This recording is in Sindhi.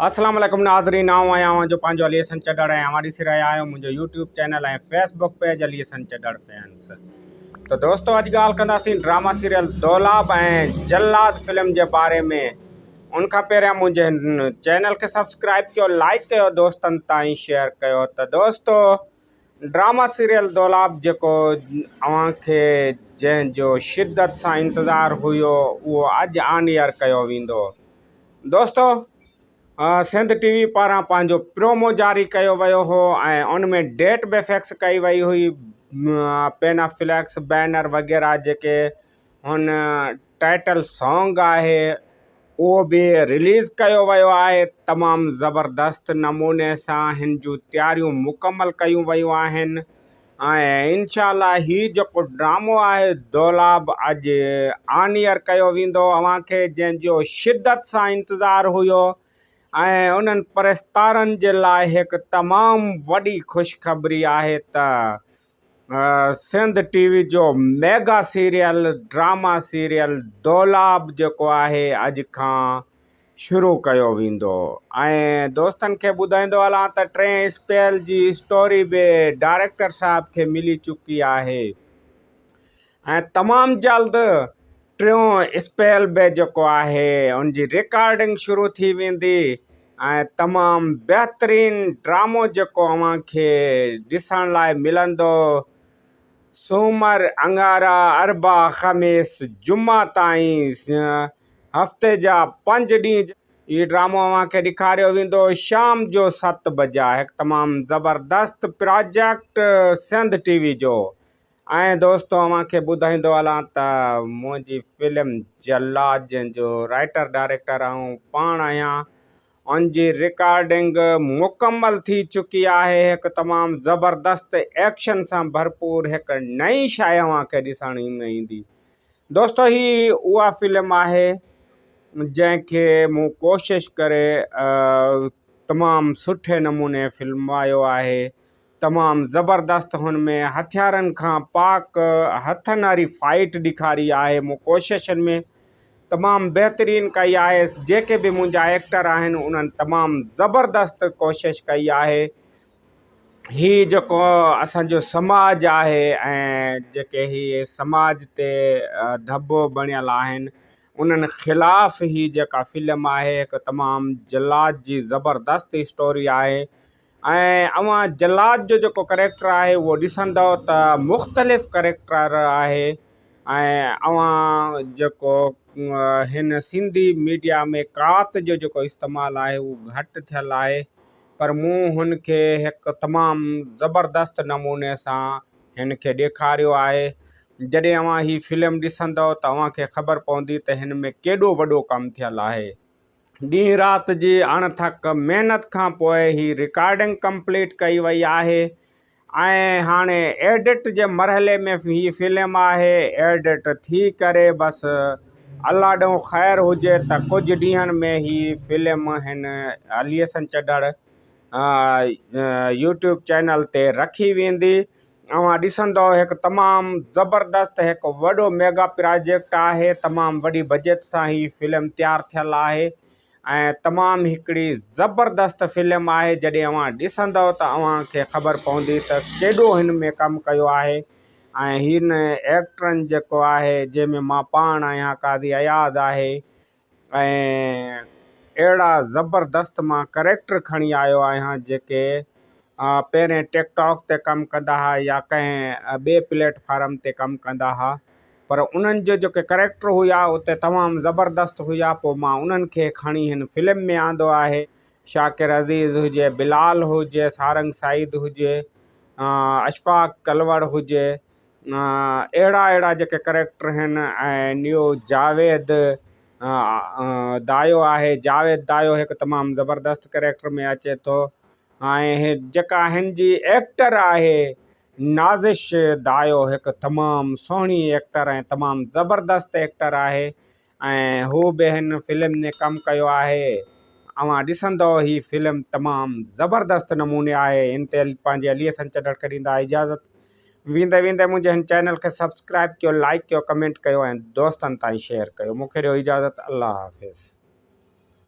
اسلام عليڪم ناظرين آئون آهيان اوهان جو پنهنجو علي حسن چڍڙ ۽ اوهان ڏسي رهيا آهيو منهنجو YouTube channel ۽ Facebook page Ali Hassan Chadhar fans ته دوستو اڄ ڳالهه ڪنداسين ڊراما سيريل دولاب ۽ جلاد فلم جي باري ۾ ان کان پهريان منهنجي هن چينل کي سبسڪرائب ڪيو لائڪ ڪيو دوستن تائين شيئر ڪيو ته دوستو ڊراما سيريل دولاب جيڪو اوهان کي جنهن جو شدت سان انتظار هيو اهو اڄ آن ايئر ڪيو ويندو دوستو سنڌ ٽي وي پاران پنهنجو پرومو جاري ڪيو ويو هو ۽ ان ۾ ڊيٽ به فڪس ڪئي وئي هئي پينا فليڪس بينر وغيره جيڪي هن ٽائٽل سانگ آهي اهو به رليز ڪيو ويو آهي تمام زبردست نموني سان هن جون تياريون مڪمل ڪيون ويون آهن ۽ انشاء الله هي جيڪو ڊرامو آهي دولاب اڄ آن ايئر ڪيو ويندو اوهان کي جنهن جو شدت سان انتظار هيو ۽ انهن پرستارن جي لاء هڪ تمام وڏي خوشخبري آهي ته سنڌ ٽي وي جو ميگا سيريل ڊراما سيريل دولاب جيڪو آهي اڄ کان شروع ڪيو ويندو ۽ دوستن کي ٻڌائيندو هلان ته ٽئين اسپيل جي اسٽوري به ڊائريڪٽر صاحب کي ملي چڪي آهي ۽ تمام جلد ٽيون اسپيل به جيڪو آهي ان جي رڪارڊنگ شروع ٿي ويندي ۽ تمام بهترين ڊرامو جيڪو اوهان کي ڏسڻ لاء ملندو سومر اڱارا اربع خميس جمعه تائين هفتي جا پنج ڏينهن هي ڊرامو اوهان کي ڏيکاريو ويندو شام جو ست بجا هڪ تمام زبردست پراجيڪٽ سنڌ ٽي وي جو ۽ دوستو اوهان کي ٻڌائيندو هلان ته منهنجي فلم جلاد جنهن جو رائٽر ڊائريڪٽر آئون پاڻ آهيان ان جي رڪارڊنگ مڪمل ٿي چڪي آهي هڪ تمام زبردست ايڪشن سان ڀرپور هڪ نئين شيء اوهان کي ڏسڻ ۾ ايندي دوستو هي اها فلم آهي جنهن کي مون ڪوشش ڪري تمام سٺي نموني فلمايو آهي تمام زبردست هن ۾ هٿيارن کان پاڪ هٿن واري فائيٽ ڏيکاري آهي مون ڪوششن ۾ تمام بهترين ڪئي آهي جيڪي به منهنجا ايڪٽر آهن انهن تمام زبردست ڪوشش ڪئي آهي هي جيڪو اسان جو سماج آهي ۽ جيڪي هي سماج تي ڌٻو بڻيل آهن انهن خلاف هي جيڪا فلم آهي هڪ تمام جلاد جي زبردست اسٽوري آهي ۽ اوهان جلاد جو جيڪو ڪريڪٽر آهي اهو ڏسندؤ ته مختلف ڪريڪٽر آهي ۽ اوهان جيڪو هن سنڌي ميڊيا ۾ ڪات جو جيڪو استعمال آهي اهو گهٽ ٿيل آهي پر مون هن کي هڪ تمام زبردست نموني سان هن کي ڏيکاريو آهي. جڏهن اوهان هي فلم ڏسندؤ ته اوهان کي خبر پوندي ته هن ۾ ڪيڏو وڏو ڪم ٿيل آهي. ڏينهن رات جي اڻ ٿڪ محنت کان پوء هي رڪارڊنگ ڪمپليٽ ڪئي وئي آهي ۽ هاڻي ايڊٽ جي مرحلي ۾ هي فلم آهي ايڊٽ ٿي ڪري بس الله ڏئون خير هجي ته ڪجهه ڏينهن ۾ هي فلم هن علي حسن چڍڙ يوٽيوب چينل تي رکي ويندي اوهان ڏسندو هڪ تمام زبردست هڪ وڏو ميگا پراجيڪٽ آهي تمام وڏي بجيٽ سان هي فلم تيار ٿيل آهي ۽ تمام هڪڙي زبردست فلم آهي جڏهن اوهان ڏسندؤ ته اوهان کي خبر پوندي ته ڪيڏو هن ۾ ڪم ڪيو آهي ۽ هن ايڪٽرن جيڪو آهي جنهن ۾ مان پاڻ آهيان قاضي اياز آهي ۽ اهڙا زبردست مان ڪريڪٽر کڻي آيو آهيان جيڪي پهرين ٽڪ ٽاڪ تي ڪم ڪندا ها يا ڪنهن ٻئي پليٽ فارم تي ڪم ڪندا ها پر انهن جو جيڪي ڪريڪٽر هيا اتي تمام زبردست هيا پوء مان انهن کي کڻي هن فلم ۾ آندو آهي شاڪر عزيز هجي بلال هجي سارنگ سعيد هجي اشفاق ڪلوڙ هجي اهڙا اهڙا جيڪي ڪريڪٽر هن ۽ نيو جاويد دايو آهي جاويد دايو هڪ تمام زبردست ڪريڪٽر ۾ اچي ٿو ۽ جيڪا هن جي ايڪٽر آهي نازش دايو هڪ تمام سهڻي ايڪٽر ۽ تمام زبردست ايڪٽر آهي ۽ هو به هن فلم ۾ ڪم ڪيو آهي اوهان ڏسندو هي فلم تمام زبردست نموني آهي ان تي پنهنجي علي حسن چڍڙ کي ڏيندا اجازت ويندي ويندي منهنجي هن چينل کي سبسڪرائب ڪيو لائڪ ڪيو ڪمينٽ ڪيو ۽ دوستن تائين شيئر ڪيو مونکي ڏيو اجازت الله حافظ.